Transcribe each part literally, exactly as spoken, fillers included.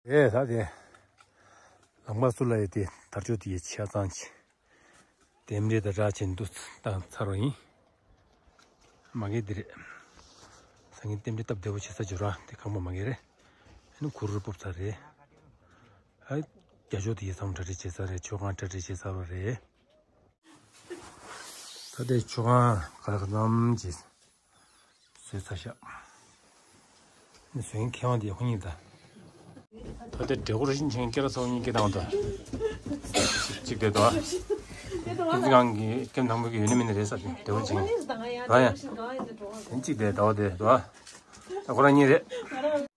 ཨེ་ད་དེ། ལམ་ཁ་སུ་ལ་ཡོད་དེ་དར་ལྕོག་དེ་ཡི་ཆ་ཚང་ཆེ། ལྡེམ་རེ་དང་སྦྲགས་བྱས་འདུག་བཏང་ཚར་བ་ཡིན། མ་གི་འདི་རེད། སང་ཉིན་ལྡེམ་རེ་སྟབས་བདེ་པོ་བྱེད་ས་འབྱོར་བ་དེ་ཁང་པ་མ་གི་རེད། ཨ་ནི་གུ་རུ་སྤུབ་ཚར་རེད། ཨ། རྒྱ་ཤོག་དེ་ཡི་མཚམས་གྲ་སྒྲིག་བྱེད་ས་རེད། མཆོད་ཁང་གྲ་སྒྲིག་བྱེད་ས་བ་རེད། ད་ལྟའི་མཆོད་ཁང་ག་ལ་ག་ཙམ་གྱིས་བཟོས་ཚར་ཤག་ནི་བཟོས་མཁན་མཁས་དབང་དེ་ཁོ་གཉིས་ད། ད་ལྟའི་འབྲས་སྐོར་ཤིན་ཆེན་སྐད་ར་ཚོགས་གཉིས་སྐད་བཏང་བ་དང་། གཅིག་དེ་དོ། ཀུན་གཟིགས་ཁང་གི་སྐད་དང་པོ་གི་ཡོད་ནི་མིན་ནི་རེད་ས་དེ་འབྲས་སྐོར་ཆེན་ར་ཡ། གཅིག་དེ་ཟླ་བ་དེ་དོ། ད་ཁོ་རང་གཉིས་རེད།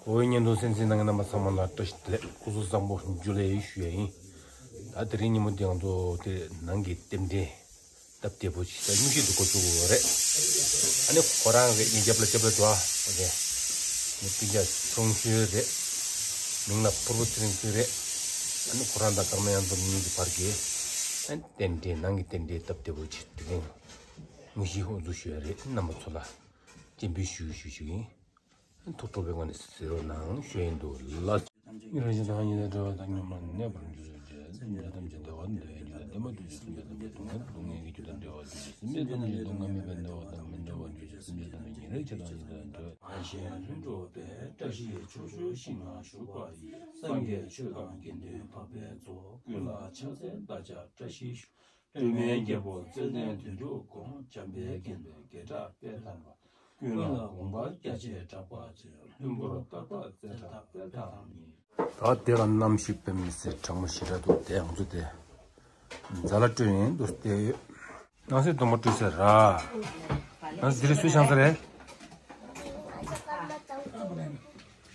ཨོ་ཡ། བརྙན་ཐུང་གསན་གཟིགས་གནང་མཁན་རྣམ་པ་ཚང་མ་ལ་བཀྲ་ཤིས་བདེ་ལེགས། སྐུ་གཟུགས་བཟང་པོ། འཇུ་ལེ་ཞུ་ཡ་ཡིན། ད་དེ་རིང་ཉིན་མོ་འདི་ང་ཚོ་དེ་ནང་གི་རྟེན་འབྲེལ་སྟབས་བདེ་པོ་ཞིག་ད་སྨྱུག་ཤིང་དུ་འགོ་བཙུགས་དགོས་རེད། ཨ་ནི་ཁོ་རང་གི་གཉིས་རྒྱབ་ལ་རྒྱབ་ལ་འགྲོ་ཨ། ཨོ་ཁེ། ནི་སྤུན་ཀྱག་ཆུང་ཤོས་རེད། མིང་ལ་ཕུར་བུ་ཚེ་རིང་ཚེ་རེད། ཨ་ནི་ཁོ་རང་དང་ཀརྨ་གཡང་འཛོམས་གཉིས་ཀྱི་བར་གྱི་ཨ་ནི་རྟེན་འབྲེལ་ནང་གི་རྟེན་འབྲེལ་སྟབས་བདེ་པོ་ཞིག་དེ་རིང་སྨྱུག་ཤིང་དབུ་འཛུགས་ཞུ་ཡ་རེད། རྣམ་པ་ཚོ་ལ་སྤྱན་འབུལ་ཞུ་ཞུ་ཞུ་ཡིན། ཐུགས་སྤྲོ་བའི་ངང་ནས་གཟིགས་རོགས་གནང་ཞུ་ཡིན་འདུག་ལགས། ཉེ་རང་ཞིང་དང་ཉེ་རང་འབྲེལ་བ་དང་ཉམས་ལ་གནས་པར་འགྱུར་ཞེས་སེམས་ཅན་ཐམས་ཅད་བདེ་བ་འདོད་རྒྱུ་དང་བདེ་མ་འདོད་ཀྱི་སེམས་ཅན་ཐམས་ཅད་སྡུག་བསྔལ་སྡུག་བསྔལ་གྱི་རྒྱུ་དང་བྲལ་བར་འགྱུར་ཞེས་སེམས་ཅན་ཐམས་ཅད་སྡུག་བསྔལ་མེད་པའི་བདེ་བ་དང་མི་འབྲལ་བར་འགྱུར་ཞེས་སེམས་ཅན་ཐམས་ཅད་ཉེ་རིང་ཆེ་དང་ཉེ་དང་འབྲེལ་བ། གཞན་ལྷུན་གྲུབ་པའི་བཀྲ་ཤིས་ཕྱོགས་བཅུའི་ཞིང་ན་བཞུགས་པ་ཡི་སངས་རྒྱས་ཆོས་དང་དགེ་འདུན་འཕགས་པའི་ཚོགས་ཀུན་ལ་ཕྱག་འཚལ་བདག་ཅག་བཀྲ་ཤིས་ཤོག་སྟོན་མའི་རྒྱལ་པོ་རྩེ་ལྡན་དོན་གྲུབ་དགོངས། འཇམ་དཔལ་མཁྱེན་པའི་རྒྱལ་སྲས་དཔལ་ཐར་པ། ཀུན་ལ་དགོངས་པ་རྒྱ་ཆེར་བསྒྲགས་པ་མཛོད། ལྷུན་པོར་བརྟག་པ་རྩེ་གྲགས་དཔལ་ཐར་ཉིད། ད་དེ་ལ་གནམ་གཤིས་དཔེ་མི་སྲིད་གྲང་མོ་ཞེ་དྲག་འདུག་དེ་ང་ཚོ་དེ་རྫ་ལ་སྤྲོད་ཡིན་འདུག་བལྟས་ཡོད། ནང་སྲིད་དུ་མ་སྤྲོད་ཟེར་ར། ནང་སྲིད་དེ་རིང་སུས་ཆང་ས་རེད།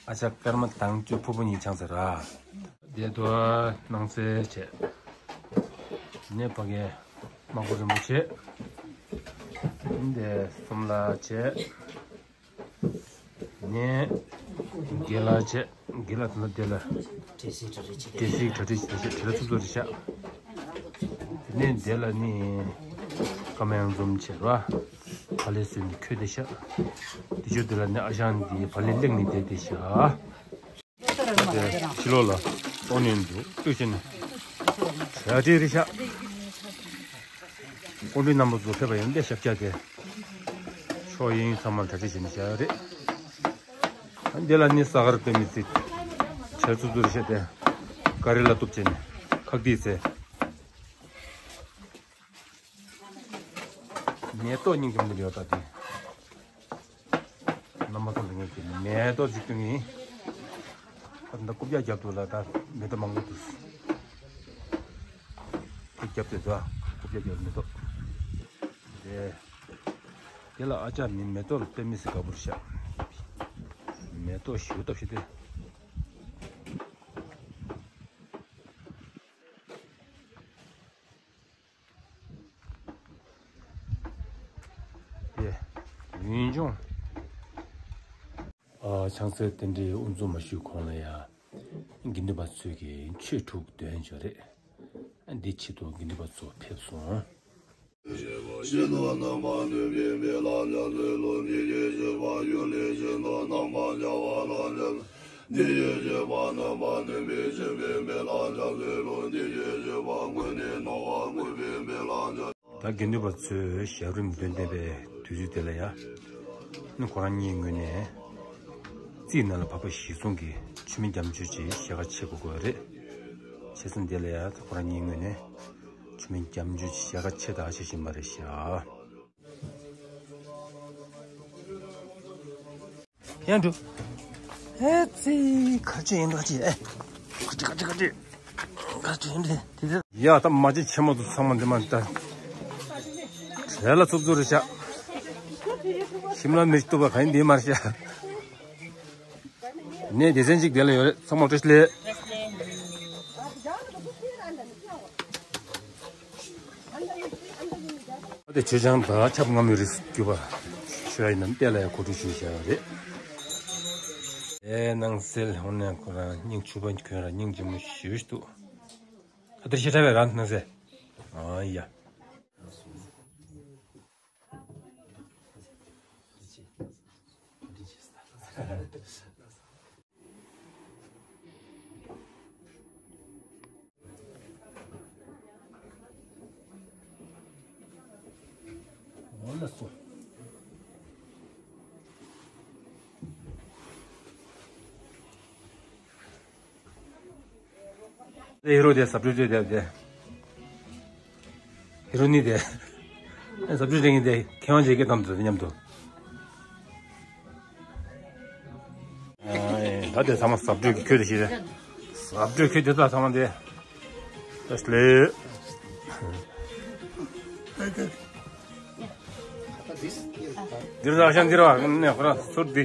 ཨ་ཅག་སྐར་མ་དང་བཅུ་ཕུར་བུ་གཉིས་ཆང་ཟེར་ར། དེ་དུ་སྣང་གསལ་བྱས། ནས་ཕ་གའི་དམག་པོ་རིན་པོ་ཆེ། འདི་གསུམ་ལ་བྱས། ནས་དགེ་ལ་བྱས། དགེ་ལ་དེ་ལ་དེ་ལ། འདྲེ་སྲིད་གྲ་སྒྲིག་བྱས། འདྲེ་སྲིད་གྲ་སྒྲིག་བྱས་དེ་ལ་ཚུབ་ཚུབ་རེ་བཞག་དེ་ནས་དེ་ལ་ནི་ཀརྨ་གཡང་འཛོམས་བྱས་ར། བག་ལེབ་བཟོས་ནས་འཁྱེར་བསྡད་ཤག་དེ་ཆོ་དེ་ལ་ནི་ཨ་ཞང་འདིས་བག་ལེབ་གླེང་ནས་བསྡད་བསྡད་ཤག་དེ་ཕྱི་ལོགས་ལ་གཏོང་ནས་འདུག་ལྟོས་བྱས་ནས་གྲ་སྒྲིག་རེད་ཤག་སྐུ་མགྲོན་རྣམ་པ་ཚོ་ཕེབས་པ་ཡིན་པས་ཞབས་བཀྱག་དེ་ཕྱོགས་གཡས་གཡོན་ཚང་མར་གྲ་སྒྲིག་བྱས་ནས་བཞག་ཡོད་རེད། འདི་ལ་ནི་ས་གར་དཔེ་མི་སྲིད་བྱས་ཚུབ་ཚུབ་རེད་ཤག་དེ་ཀ་རི་ལ་གཏུབ་བྱས་ནས་ཁག་ཏིག་ཚེ། མེ་ཏོག་སྙིང་རྗེ་མོ་འདི་ཡོད་ད་དེ། རྣམ་པ་ཚོ་འདི་ངས་ཀྱི་མེ་ཏོག་ཅིག་སྟོན་གྱི་ཡིན། ད་ལྟ་རྐུབ་བཀྱག་རྒྱབ་འདུག་ལ་ད་མེ་ཏོག་མང་པོ་འདུག་རྐུབ་བཀྱག་དེ་ཚོ་རྐུབ་བཀྱག་རྒྱབ་མེ་ཏོག་དེ། དེ་ལ་ཨ་ཅག་མི་མེ་ཏོག་ལ་དཔེ་མི་སྲིད་དགའ་པོ་རེད་ཤག་མེ་ཏོག་ཞེ་པོ་སྟབས་ཤིག་སྟེ། ཡེ། ཡུན་ཅུང་། ཨ། ཆང་སའི་རྟེན་འབྲེལ་དབུ་འཛུགས་མ་ཞུས་གོང་ལ་ཡ། དགེ་འདུན་པ་ཚོས་ཀྱི་ཆོས་དྲུག་འདོན་ཆོག་རེད། འདི་ཆེད་དུ་དགེ་འདུན་པ་ཚོ་ཕེབས་སོང་། ད་དགེ་འདུན་པ་ཚོས་ཞབས་རིམ་འདོན་བསྟན་པའི་དུས་ཚོད་དེ་ལ་ཡ། ནི་ཁོ་རང་གཉིས་ངོས་ནས་རྩིས་ནང་ལ་བབས་པ་གཞིར་བཟུང་གིས་ཆུ་མིག་རྒྱ་མཚོ་ཅིག་ཞལ་ཁ་ཕྱེ་དགོས་ཀྱི་རེད། བྱས་ཙང་འདི་ལ་ཡ་ཁོ་རང་གཉིས་ངོས་ནས་ཆུ་མིན་སྐྱབས་འཇུག་ཞལ་ཁ་ཆེ་དག་བྱེད་བཞིན་པ་རེད་ཤག་ཡང་འགྲོ། ཨེ་ཙི། ག་ཅི་ཡིན་ག་ཅི། ཨེ། ག་ཅི་ག་ཅི་ག་ཅི། ག་ཅི་ཡིན་དེ་དེ། ཡ་ད་མ་ཅི་ཆེན་མོ་ཚོ་ཚང་མ་འདི་མ་ད། བྲེལ་ལ་ཚུབ་ཚུབ་རེད་ཤག་ཤིམ་ལ་མིར་བཏུབ་པ་ག་ཡིན་འདི་མ་རེད་ཤག་ནས་སྡེ་ཚན་གཅིག་དེ་ལ་ཡོད་རེད། ཚང་མ་བཀྲ་ཤིས་བདེ་ལེགས། ཨ་དེ་མཆོད་ཆང་དང་ཆབ་མངར་མོའི་རིགས་བརྒྱུད་པ་མཆོད་ཡ་ཡིན་ནམ་བལྟས་ལ་ཡ་གོ་སྒྲིག་ཞུས་བཞག་ཡོད་རེད། ཨེ་སྣང་གསལ་ཧོ་ནས་ཁོ་རང་སྙིང་ཕྱུག་པ་ཁྱོད་རང་སྙིང་རྗེ་མོ་ཞེ་པོ་ཞིག་འདུག་ཨ་དེར་ཤེས་ཁྲ་བས་རང་སྣང་གསལ། ཨ་ཡ། ཧི་རོ་དེ་ཟབ་སྤྲོས་སྤྲོས་བསྡད་དེ། ཧི་རོ་ནི་དེ། ཟབ་སྤྲོས་སྤྲོས་མཁན་དེ་མཁས་དབང་ཅིག་སྐད་བཏང་འདུག་མཉམ་དུ། ཨ་ད་དེ་ཚང་མ་ཟབ་སྤྲོས་ཀྱི་ཁྱོད་དེ་ཞིག་རེད། ཟབ་སྤྲོས་ཁྱོད་དེ་ད་ཚང་མ་དེ། ད་སླེབས། འདིར་ར་ཤང་འདིར་བ་ནས་ཁོ་ར་སུར་འདི།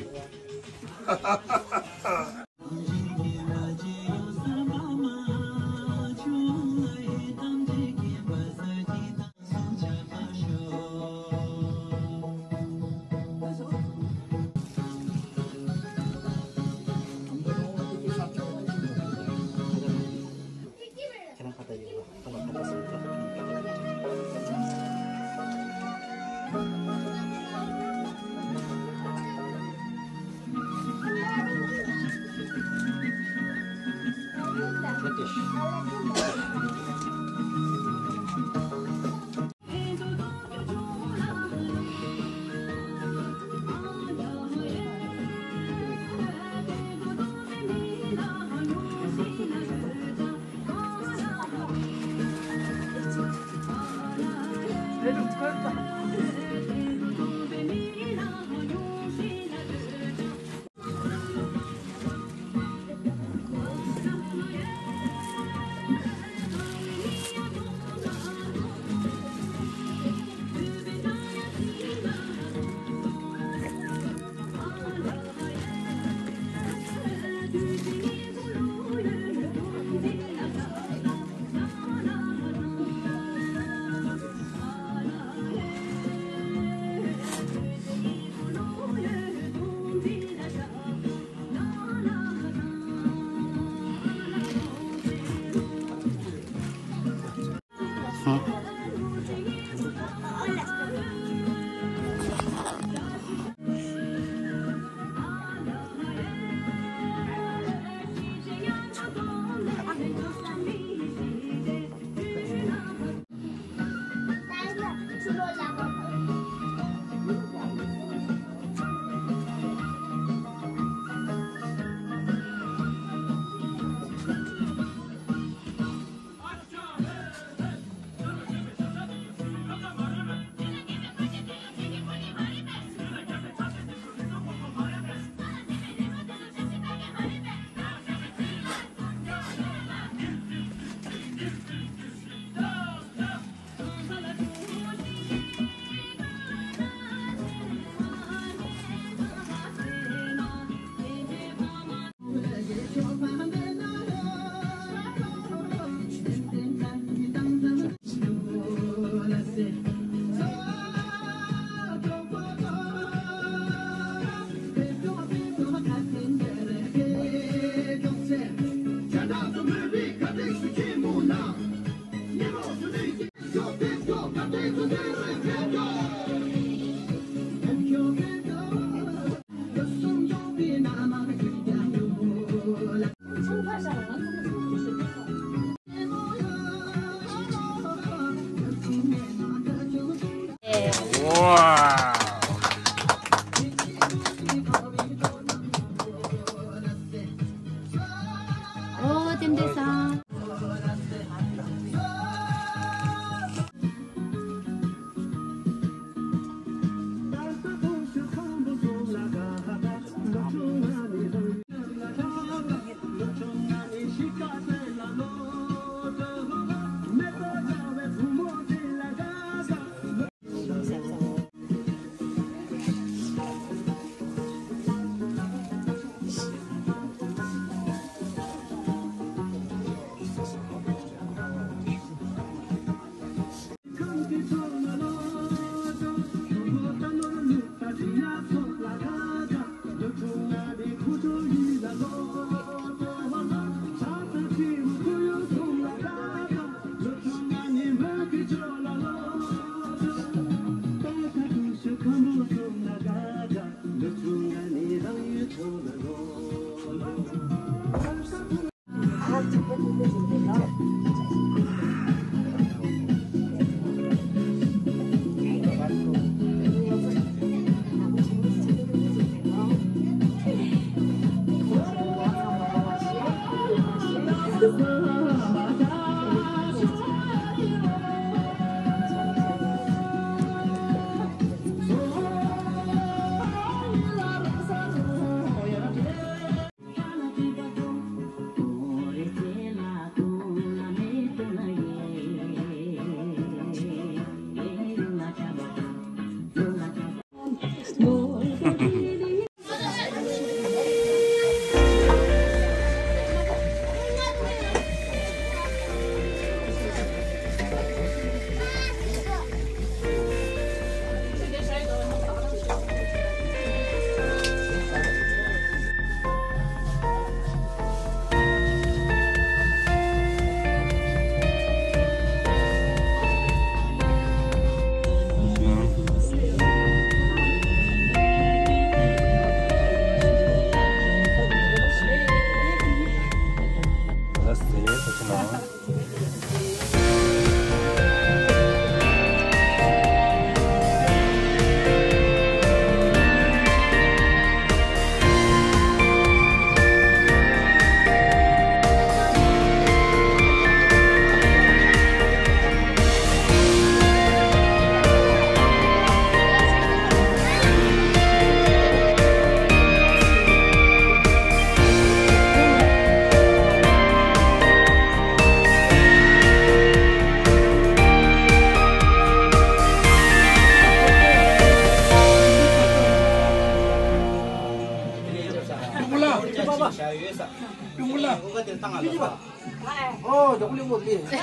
ད་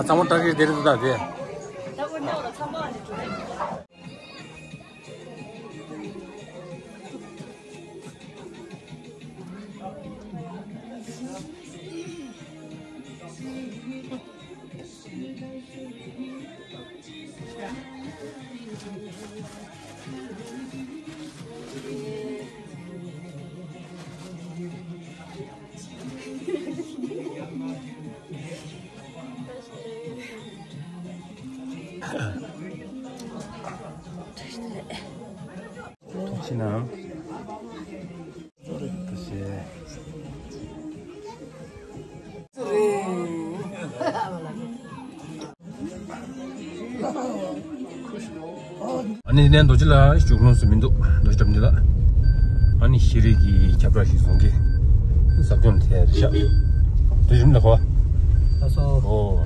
ཚང་མ་ཏྲ་ཀིར་དེར་འདུག་ད་དེ། ཕྱི་ནང་། ཨ་ནི་ནས་རྡོ་རྗེ་ལ་བཞུགས་ལོང་སུ་མི་འདུག་རྡོ་རྗེ་འགྲམ་འདི་ལ། ཨ་ནི་ཤེས་རིག་གི་ཁྱབ་བསྒྲགས་ཤིག་བཟུང་གི། ཟབ་སྦྱོང་ཐེ་རི་ཤག་རྡོ་རྗེ་འགྲམ་ལ་གོ། ལགས་སོ། ཨོ།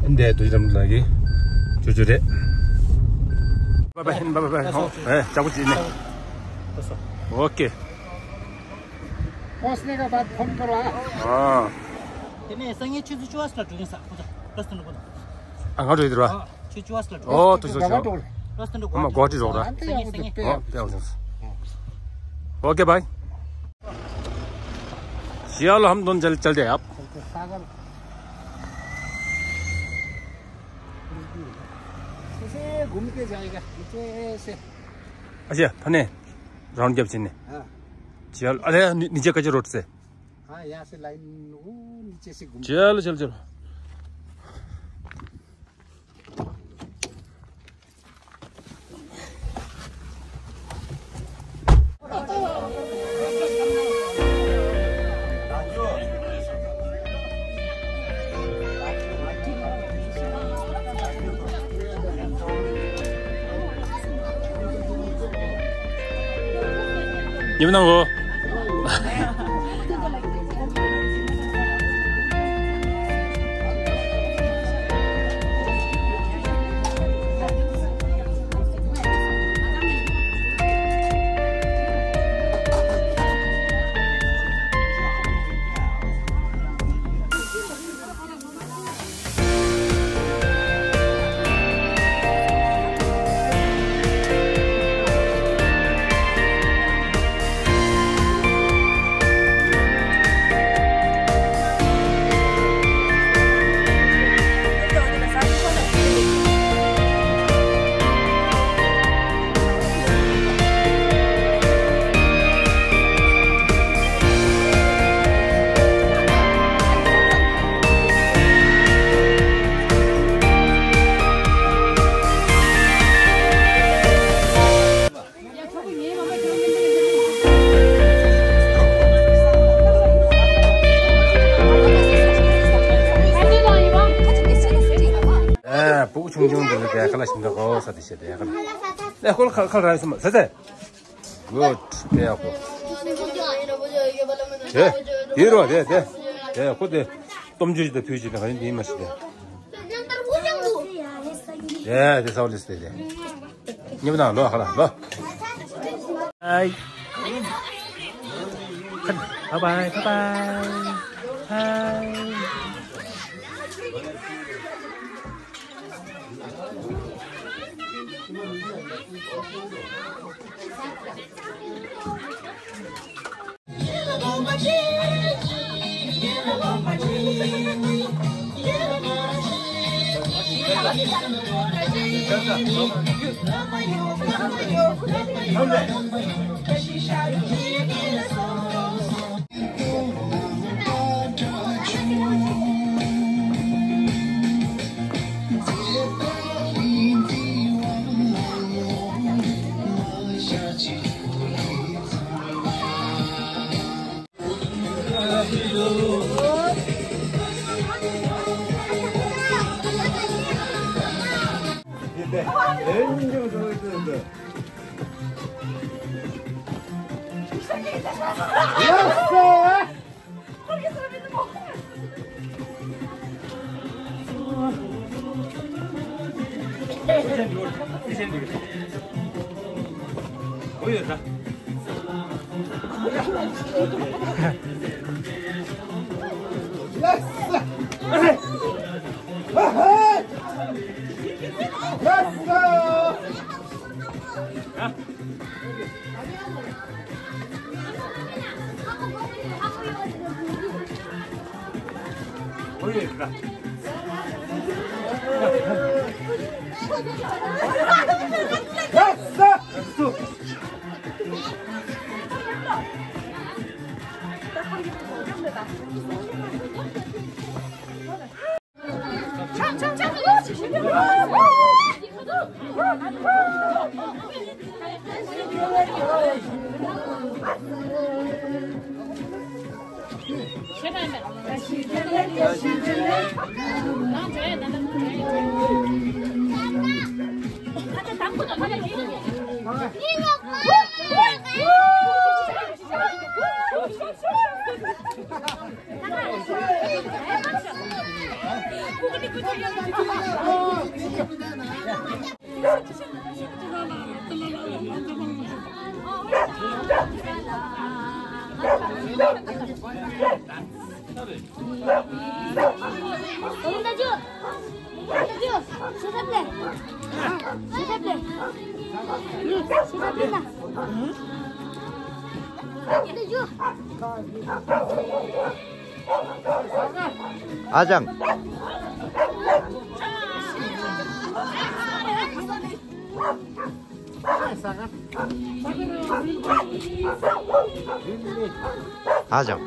ཨ་ནི་རྡོ་རྗེ་འགྲམ་ལ་གི། ཅོ་ཅོ་རེད། བཱའི་བཱའི། བཱའི་བཱའི། ཨོ། ཨེ། ལྕགས་པོ་ཅིག་ནས། ལགས་སོ། ཨོ་ཀེ། पहुँचने के बाद फोन करो, हाँ। हाँ। དེ་ནས་སང་ཉིན་ཆུ་ཚོད་བཅུ་པ་ལ་འགྲོ་གི་ཡིན་ས། ཁོ་ཚོ་ལ་སྟོན་རོགས། ཨ། ང་འགྲོ་ཡི་འདུག་ར། ཆུ་བཅུ་པ་ལ་འགྲོ། ཨོ། དུ་ཤོག་ཤོག་ཨ་མ་གོ་ཏི་རོགས་ར། ལྟོས་དང་འགྲོ། ཨ་མ་གོ་ཏི་རོགས་ར། སང་ཉིན་སང་ཉིན། ཨོ། དེ་ཡག་སོང་། ओके बाय। ཞི་ཡ་ལ་ཧམ་དོན་चल चलते हैं आप। सागर। ऐसे घूम के जाएगा नीचे से। अच्छा, थाने राउंड गैप चीने। हाँ। चल, अरे नि-, नीचे कच्चे रोड से। हाँ, यहाँ से लाइन वो नीचे से घूम। चलो, चलो, चलो। ཉིན་ནང་གོ། ཨེ། སྤུ་གུ་ཆུང་ཆུང་འདི་ལ་དེ་ཁ་ལ་ཞིམ་འདྲ་གོ་ས་དེ་བཤད་དེ་ཁ་ལ། ཨེ། ཁོ་ལ་ཁ་ཁ་ར་སོང་མ་ཟེར་ཟེར། Good. དེ་ཡག་པོ། དེ། དེ་རོ་དེ་དེ། དེ་ཁོ་དེ། སྟོབས་འབྱོར་ཞིག་དང་ཕུལ་ཞིག་དང་ག་ཡིན་དེ་མ་ཞིག་དེ། དེ་དེ་ས་བ་ལི་སི་དེ་དེ། ཉེ་བ་དང་ལོ་ཧ་ལ་ལོ། ཨའི། Bye bye, bye bye. ཧའི། ཨ་ཅང་། ཨ་ཅང་།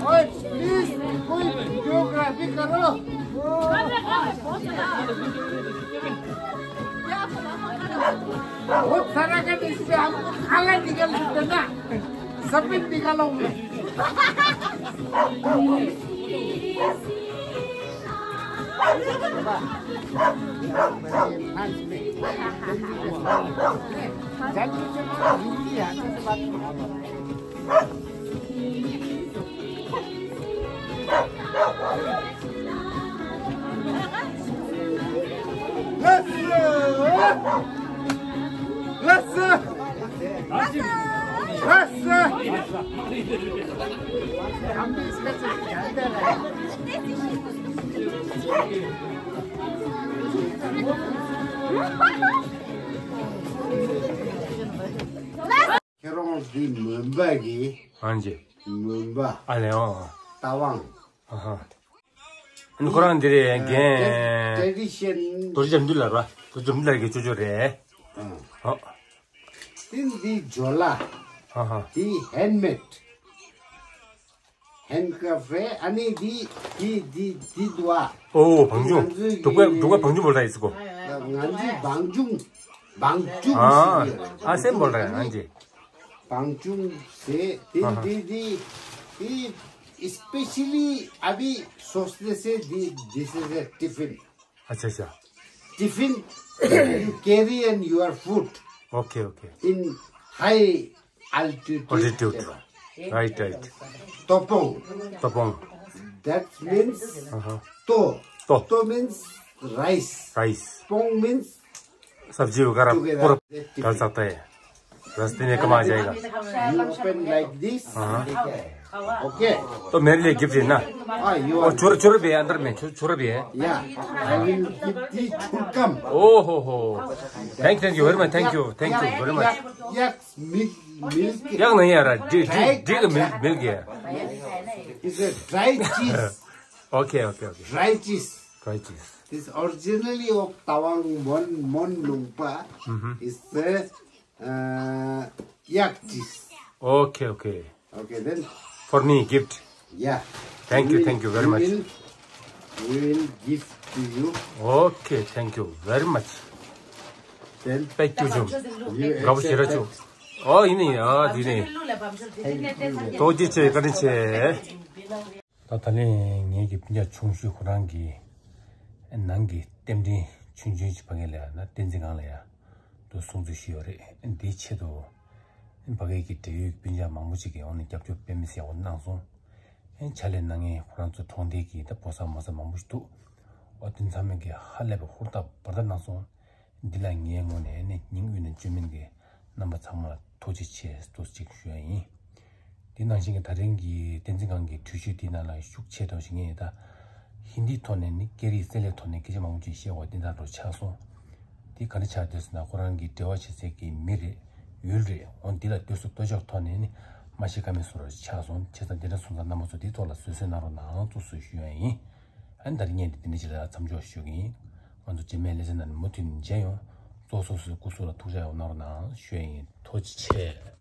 ओए, प्लीज, कोई वीडियोग्राफी करो। बहुत सारा का, इसमें हमको खाला निकल सकते ना, सब भी निकालोगे। ཁྱེད་རང་འདི་མོན་པ་གི། ཨང་ཅི། མོན་པ། ཨ་ལེ་ཨང་། རྟ་དབང་། ཨ་ཧ། ཨ་ནི་ཁོ་རང་འདི་རེད། རྒན། ཊེ་ཌི་ཤན། རྡོ་རྗེ་འཇམ་འདུས་ལགས་ར། རྡོ་རྗེ་འཇམ་འདུས་ལགས་ཀྱི་ཅོ་ཅོ་རེད། ཨ། ཨོ། དེ་འདི་ཇོ་ལ། ཨ་ཧ། དེ་ཧེན་མེད། ཧེན་ཀ་རབ་རེད། ཨ་ནི་འདི་འདི་འདི་འདི་འདུག་ཨ། ཨོ་བང་ཆུང་། ང་ཚོའི་འབྲུག་པ་འབྲུག་པ་བང་ཆུང་བོར་ད་ཡིན་སི་གོ། ང་ཚོའི་བང་ཆུང་། བང་ཆུང་ཨ། ཟེར་ཡོད་རེད། ཨ་སེམས་བོར་ད་ཡང་ཅི། བང་ཆུང་ཟེར་དེ། ཨ་ཧ། འདི་འདི་འདི་especially ཨ་བི་སོ་སི་ཏེ་སེ་འདི། This is a tiffin. ཨ་ཆ་ཆ། Tiffin you carry and your food. Okay, okay. In high altitude. Altitude. Right, right. Topong. Topong. That means, ཨ་ཧ། ཏོ། ཏོ། ཏོ་means rice. Rice. པོང་means सब्जी वगैरह together. पूरा डाल सकता है। रास्ते में कमा जाएगा। You open like this. हाँ। Okay. तो मेरे लिए गिफ्ट है ना? Ah, you वो are. चुर चुर भी है अंदर में, चुर चुर भी है। Yeah, I will give the churkam. Oh ho ho. Thank, thank you very much. Thank you, thank you very much. Yak, yak milk, milk. yak नहीं यार, drink, drink, drink milk, milk है। It's a dry cheese. Okay, okay, okay. Dry cheese. Dry cheese. This originally of Tawang Mon, Mon Lungpa. Mm-hmm. Is the uh, yak cheese. Okay, okay. Okay, then. For me, gift. Yeah. Thank you, we will, thank you very we much. Will, we will give to you. Okay, thank you very much. Then. Thank you, Jum. You accept that. ཨོ་ཡིན་ནི་ཡ་དེ་ནི། ཐུགས་རྗེ་ཆེ། བཀའ་དྲིན་ཆེ། ད་ད་ལན་ངེད་ཀྱི་སྤུན་ཀྱག་ཆུང་ཤོས་ཁོ་རང་གི་ནང་གི་རྟེན་འབྲེལ་ཆུང་ཆུང་ཅིག་ཕ་གི་ལ་ཡ་ན་བསྟན་འཛིན་སྒང་ལ་ཡ་དུ་སྲུང་བརྩི་ཞུས་ཡོད་རེད། འདིའི་ཆེད་དུ་ཕ་གི་གི་འབྲེལ་ཡོད་སྤུན་ཀྱག་མང་པོ་ཅིག་གིས་འོ་ནི་རྒྱབ་སྐྱོར་དཔེ་མི་སྲིད་ཡག་པོ་གནང་སོང་། ཕྱག་ལས་གནང་མཁན་ཁོ་རང་ཚོ་གྲོང་སྡེ་གི་ད་ཕོ་གསར་མོ་གསར་མང་པོ་ཞིག་འདུག་འོ་དེ་ཚང་མས་ཀྱི་ཧ་ལས་པའི་ཧུར་ཐག་འབད་ཐག་གནང་སོང་། འདི་ལ་ངའི་ངོས་ནས་ནི་སྙིང་དབུས་ནས་བཅོས་མིན་གྱི་རྣམ་པ་ཚང་མ་ལ་ཐུགས་རྗེ་ཆེ་ཟེར་ཅིག་ཞུ་ཡ་ཡིན། དེ་ནང་བཞིན་གྱི་ད་རིང་གི་བསྟན་འཛིན་སྒང་གི་གྲོས་ཆོད་དེའི་ནང་ལ་ཤུགས་ཆེ་དྲགས་ཤིག་ངས་ད་ཧིན་དིའི་ཐོག་ནས་ནི་སྐད་རིགས་གསལ་ལེ་ཐོག་ནས་སྐད་ཆ་མང་པོ་ཅིག་བཤད་པ་དེ་འདྲ་འགྲོ་ཆགས་སོང་། དེ་ག་འདྲ་ཆགས་འདུག་ཟེར་ན་ཁོ་རང་གི་འབྲེལ་བ་བྱེད་སའི་གི་མི་རེད་ཡུལ་རེད། འོ་འདི་ལ་ལྟོས་སུ་ལྟོས་འཇོག་ཐོག་ནས་ནི་མ་ཤེས་ཀ་མེད་བཟོ་འདྲ་ཆགས་སོང་། བྱས་ཙང་དེ་འདྲ་སོང་ཙང་རྣམ་པ་ཚོ་དེའི་ཐོག་ལ་བཟོད་བསྲན་གནང་རོགས་གནང་ཙུག་ཟེར་ཞུ་ཡ་ཡིན། ཨ་ནི་ད་རིང་ངས་འདི་འདི་འདྲ་ཅིག་ལ་མཚམས་འཇོག་ཞུ་གི་ཡིན། ང་ཚོ་རྗེས་མའི་ལེ་ཚན་ནང་ནས་མུ་མཐུད་ནས་མཇལ་ཡོང་། ཙོག་ཙོག་སོ་སོའི་སྐུ་གཟུགས་ལ་ཐུགས་ཅག་ཡོད་གནང་རོགས་གནང་ཞུ་ཡ་ཡིན། ཐུགས་རྗེ་ཆེ།